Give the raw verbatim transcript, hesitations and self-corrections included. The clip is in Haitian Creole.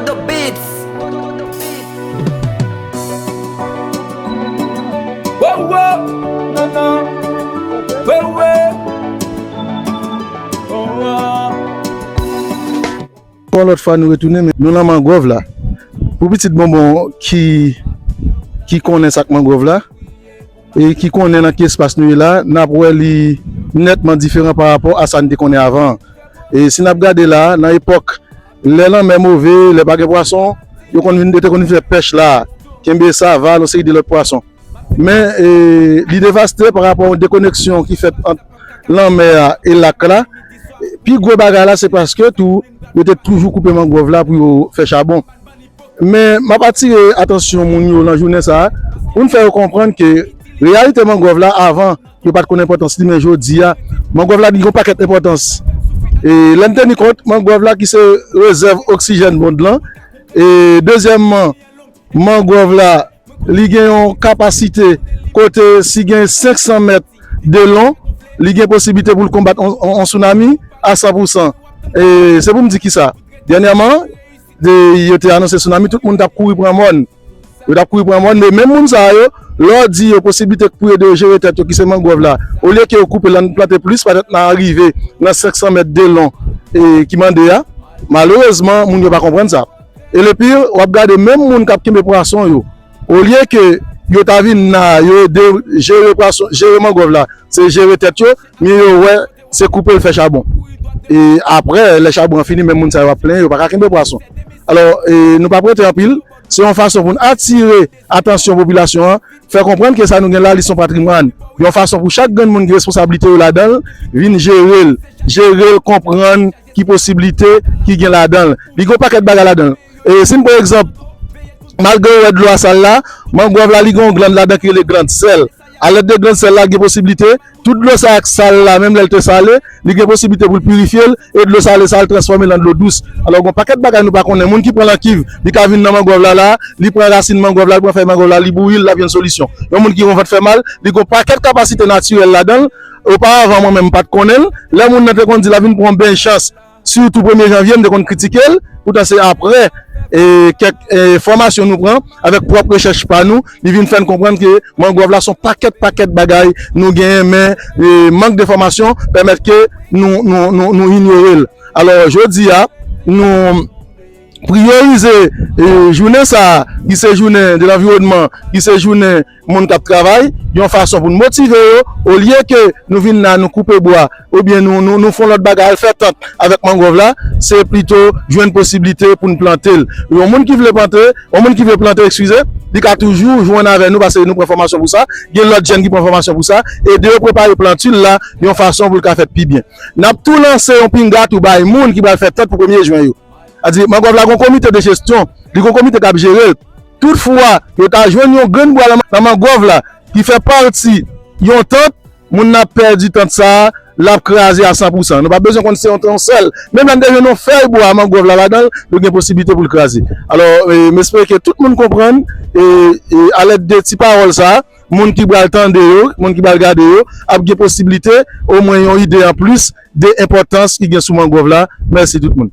The beats. Wow, wow. Non, non. Wow, wow. Wow, wow. Yon lòt fwa nou retounen, men nou nan mangwòv la. Pou pitit bonbon ki, ki konnen sa k mangwòv la, e ki konnen nan ki espas nou ye la, n ap wè li nètman diferan pa rapò a sa n te konnen avan. E si n ap gade la, nan epòk, lè lanmè move, lè pa gen pwason, yo konn vin, yo te konn vin fè pèch la, kenbe saval, yon seri de lòt pwason. Men, e, li devaste pa rapò a yon dekoneksyon ki fèt ant lanmè a e lak la. Pi gwo bagay la, se paske tou, yo te toujou koupe mangwòv la pou yo fè chabon. Men, m ap atire atansyon moun yo nan jounen sa a, pou n fè yo konprann ke reyalite mangwòv la avan, yo pa t konn enpòtans li, men jodi a, mangwòv la gen yon pakèt enpòtans. E lè n teni kont, mangwòv la ki se rezèv oksijèn mond lan, e dezyèmman, mangwòv la, li gen yon kapasite kote si gen senk san mèt de lon, li gen posiblite pou l konbat on, on, on tsunami a san pou san. E se pou m di kisa. Dènyèman, de, yo te anonse tsunami, tout moun t ap kouri pran mòn. Yo t ap kouri pran mòn, men menm moun sa yo, lè w di yo posiblite pou ede yo jere tèt yo, ki se mangwòv la, olye ke yo koupe l, ann plante plis, petèt n a rive nan senk san mèt de lon, e, ki mande a. Malerezman, moun yo pa konprann sa. E lepi, w ap gade menm moun k ap kenbe pwason yo, olye ke yo ta vin la, yo ede jere pwason, jere mangwòv la, se jere tèt yo, men yo wè se koupe l fè chabon. E apre, lè chabon an fini, menm moun sa yo ap plenyen, yo pa ka kenbe pwason. Alò, e, nou p ap rete anpil, se yon fason pou n atire atansyon popilasyon an, fè konprann ke sa nou gen la, li se yon patrimwàn. Yon fason pou chak grenn moun ki gen responsablite yo ladan l, vin jere l, jere l, konprann ki posiblite ki gen ladan l. Li gen yon pakèt bagay ladan l. E si n pran egzanp, malgre ou wè dlo a sal la, mangwòv la, li gen yon glann ladan ki rele glann sèl. Alèd de glann sèl la, gen posiblite, tout dlo sa a k sal la, menm lè l te sale, li gen posiblite pou l pirifye l, e dlo sale sa a, l transfòme l an dlo dous. Alò, gen yon pakèt bagay nou pa konnen. Moun ki pran lankiv, li ka vin nan mangwòv la, la, li pran rasin mangwòv la, li pran fèy mangwòv la, li bouyi l, l ap jwenn solisyon. Yon moun ki gen yon vant fè mal, li gen yon pakèt kapasite natirèl ladan l. Oparavan, mwen menm, m pa t konnen l. Lè moun nan te konn di l ap vin pran yon beny chans, sitou premye janvye, m te konn kritike l. Poutan, se apre, e, kèk, e, fòmasyon nou pran, avèk pwòp rechèch pa nou, li vin fè n konprann ke mangwòv la se yon pakèt, pakèt bagay nou genyen, men, e, mank de fòmasyon pèmèt ke nou, nou, nou, nou inyore l. Alò, jodi a, nou priyorize, e, jounen sa a, ki se jounen de lanviwònman, ki se jounen moun k ap travay, yon fason pou n motive yo, olye ke nou vin la, nou koupe bwa, oubyen nou, nou, nou fè yon lòt bagay, al fè tant avèk mangwòv la, se plito jwenn posiblite pou n plante l. Yon moun ki vle plante, yon moun ki vle plante, eskize, li ka toujou jwenn avè nou, paske nou pran fòmasyon pou sa, gen lòt jèn ki pran fòmasyon pou sa, ede yo prepare planti l la, yon fason pou l ka fèt pi byen. N ap tou lanse yon pinga tou bay moun ki pral fè tant pou premye jen yo. Sa di, mangwòv la gen yon komite de jesyon, li gen yon komite k ap jere l. Toutfwa, yo ta jwenn yon grenn bwa nan, nan mangwòv la, ki fè pati yon tant, moun nan ap pèdi tant sa a, l ap kraze a san pou san. Nou pa bezwen konn se yon, yon sèl. Menm lè n te jwenn yon fèy bwa mangwòv la ladan l, nou gen posiblite pou l kraze. Alò, e, m espere ke tout moun konprann, e, e, alèd de ti pawòl sa a, moun ki pral tande yo, moun ki pral gade yo, ap gen posiblite, omwen yon ide anplis de enpòtans ki gen sou mangwòv la. Mèsi tout moun.